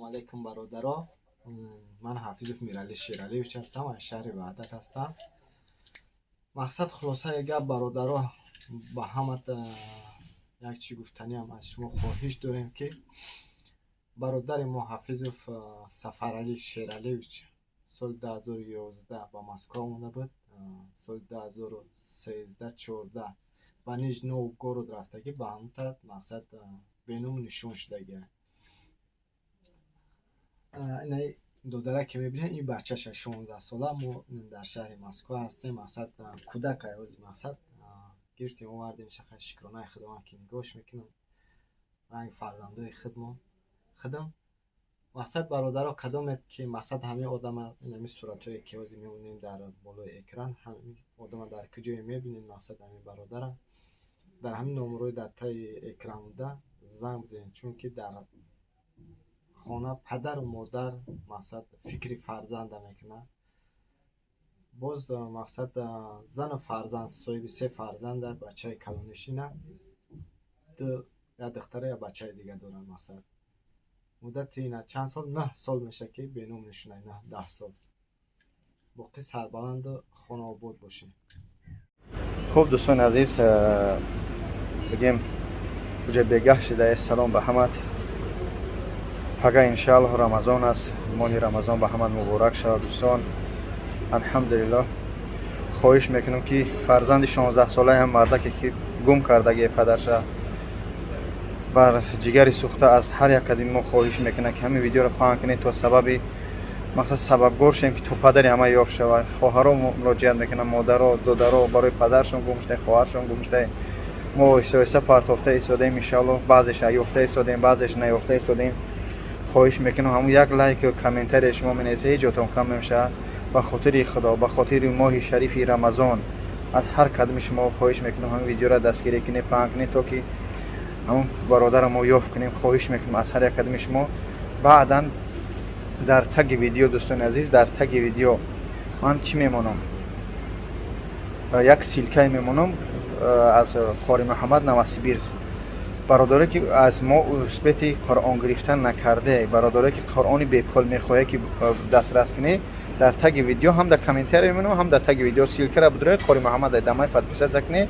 Алейкум, бародаро. Ман Ҳафизов Миралӣ Шералиевич ҳастам, аз шаҳри Ваҳдат ҳастам. Мақсад, хулосаи гап, бародаро, ба ҳамат як чӣ гуфтаниам: аз шумо хоҳиш дорем, ки бародари мо Ҳафизов Сафаралӣ Шералиевич соли 2011 ба Москва омада буд. Соли 2013, 14 ба Нижний Новгород рафтагӣ, ба ҳамта мақсад беному нишон шудагия. Инаи додаре ки мебинед, ин бачаша 16-сола. Мо дар шаҳри Москва ҳастем. Мақсад, кӯдак ҳози, мақсад, гирифтем, овардем. Шаха, шукронаи Худованд, ки нигоҳш мекунам ранги фарзандои худмон худам. Мақсад, бародаро, кадомет ки мақсад ҳамин одама, инами суратҳое ки ҳозир мебинем дар болои экран, ҳамин одама дар куҷое мебинед, мақсад, ҳамин бародара дар ҳамин номерҳои дар таи экран буда занг бизанед, чунки дар хона падару модар, мақсад, фикри фарзанда мекунад. Боз, мақсад, зану фарзанд, соҳиби се фарзанда, бачаи калонишина, ду, як духтара, як бачаи дига дорад. Мақсад, муддати ина чанд сол, 9 сол мешавад, ки беному нишона, 9-10 сол. Боқӣ сарбаланду хонаобод бошед. Хуб, дӯстони азиз, бигем, уже бегаҳ шидае. Салом ба ҳамат. Пага, иншааллоҳ, Рамазон аст. Моҳи Рамазон ба ҳамат муборак шавад, дӯстон. Алҳамдулиллоҳ. Хоҳиш мекунам, ки фарзанди 16-солаи ҳам мардаке, ки гум кардагие падарша, бар ҷигари сӯхта, аз ҳар як кадими мо хоҳиш мекунад, ки ҳамин видеоро паҳн кунед, то сабаби, мақсад, сабабгор шавем, ки то падари ҳама ёфт шавад. Хоҳаро муроҷиат мекунам, модаро, додаро, барои падаршон гум шуда, хоҳаршон гум шуда. Мо оҳиста оҳиста партофта истодаем, иншааллоҳ. Баъзеша ёфта истодаем, баъзеш наёфта истодаем. Хоҳиш мекунам, ҳамун як лайку комментарие шумо менависед, ҳеҷ ҷотон кам намешавад. Ба хотири Худо, ба хотири моҳи шарифи Рамазон, аз ҳар кадоми шумо хоҳиш мекунам, ҳамин видеоро дастгирӣ кунед, паҳн кунед, то ки ҳамун бародарро мо ёфт кунем. Хоҳиш мекунам аз ҳар як кадоми шумо. Баъдан дар таги видео, дӯстони азиз, дар таги видео ман чӣ мемонам? Як ссылка е мемонам аз Қори Муҳаммад, Новосибирск. Бародаре, ки аз мо успеть и Қуръон гирифтан накарде, бародаре, ки Қуръони бепул мехоҳе, ки дастрас кунӣ, дар таги видео, ҳам дар комментария мемонам, ҳам дар таги видео ссылка ра бидуред. Қори Муҳаммад дамай подписаться кунӣ,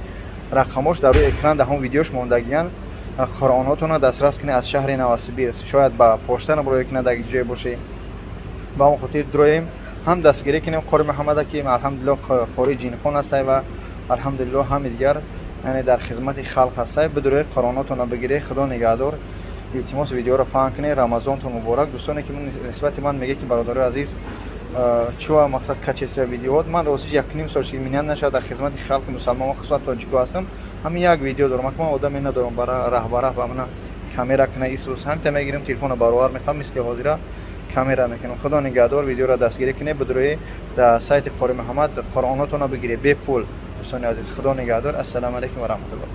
рақамош дар рӯи экран, дар ҳамон видеош мондагиян. Қуръонҳотонро дастрас кунед аз шаҳри Новосибирск. Шояд ба почта наброя кунад, дар ҷое бошед. Ба он хотир дуроем, ҳам дастгирӣ кунем Қори Муҳаммада, ки алҳамдулиллоҳ, қори ҷинхон ҳастай ва алҳамдулиллоҳ, ҳами дигар, яъне дар хизмати халқ ҳастай. Бидуред, қуръонотонро бигиред. Худо нигаҳдор. Илтимос, видеоро паҳн кунед. Рамазонтон муборак. Дӯстоне, ки нисбати ман мегӯед, ки бародарои азиз, чӯа, мақсад, качество видеоот, ман ростиш якним сол шид, миният нашавад, дар хизмати халқи мусалмон, хусусан тоҷико ҳастам. Ҳамин як видео дорам. Ман одаме надорам бара раҳбараҳ ба мана камера куна исус. Ҳамта мегирам, телефонро баровар мехоҳам, мисли ҳозира камера мекунам. Худо нигаҳдор. Видеоро дастгирӣ кунед, бидуред, дар сайти Қори Муҳаммад қуръонотонро бигиред бепул. Дӯстони азиз, худо нигаҳдор. Ассалому алайкум ва раҳматуллоҳ.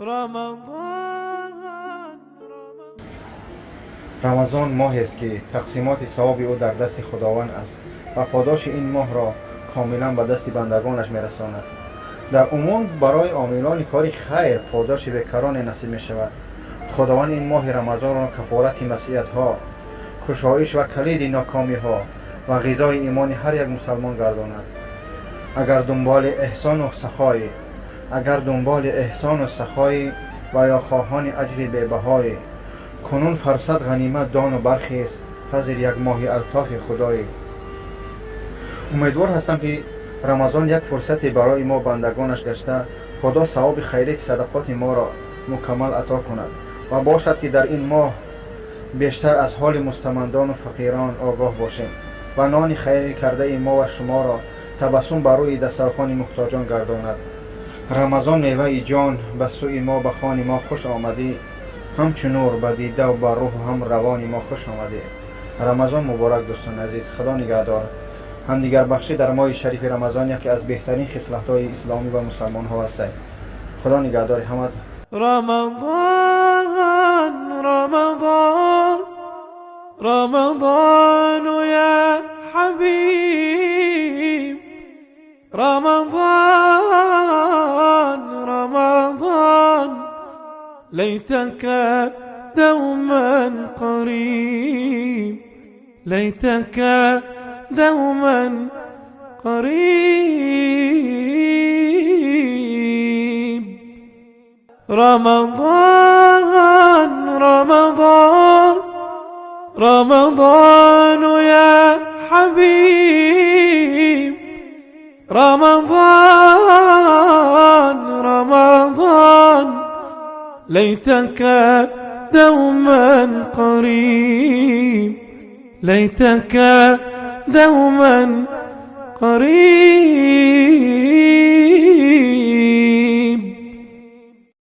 Рамазон. Рамазон моҳест, ки тақсимоти савоби ӯ дар дасти Худованд аст ва подоши ин моҳро комилан ба дасти бандагонаш мерасонад. Дар умум барои омилони кори хайр подоши бекароне насиб мешавад. Худованд ин моҳи Рамазонро кафорати масъиятҳо, кушоиш ва калиди нокомиҳо ва ғизои имони ҳар як мусалмон гардонад. Агар дунболи эҳсону сахоӣ, агар дунболи эҳсону сахоӣ ва ё хоҳони аҷри бебаҳоӣ, кунун фарсат ғанимат дону бархез, пазир як моҳи алтофи худоӣ. Умедвор ҳастам, ки Рамазон як фурсате барои мо бандагонаш гашта, Худо савоби хайрияти садақоти моро мукаммал ато кунад ва бошад, ки дар ин моҳ бештар аз ҳоли мустамандону фақирон огоҳ бошем ва нони хайри кардаи мо ва шуморо табассум бар рӯи дастархони муҳтоҷон гардонад. Рамазон, меваи ҷон, ба сӯи мо, ба хони мо хуш омадӣ. Ҳамчу нур ба дидаву ба рӯҳу ҳам равони мо хуш омадӣ. Рамазон муборак, дӯстони азиз. Худо нигаҳдор. Ҳамдигарбахшӣ дар моҳи шарифи Рамазон яке аз беҳтарин хислатҳои исломӣ ва мусалмонҳо ҳастад. Худо нигаҳдори ҳамат. رمضان، رمضان، رمضان يا حبيب، رمضان، رمضان، ليتك دوما قريب. ليتك دوما قريب. رمضان، رمضان، رمضان يا حبيب. رمضان، رمضان، ليتك دوما قريب، ليتك دوما قريب.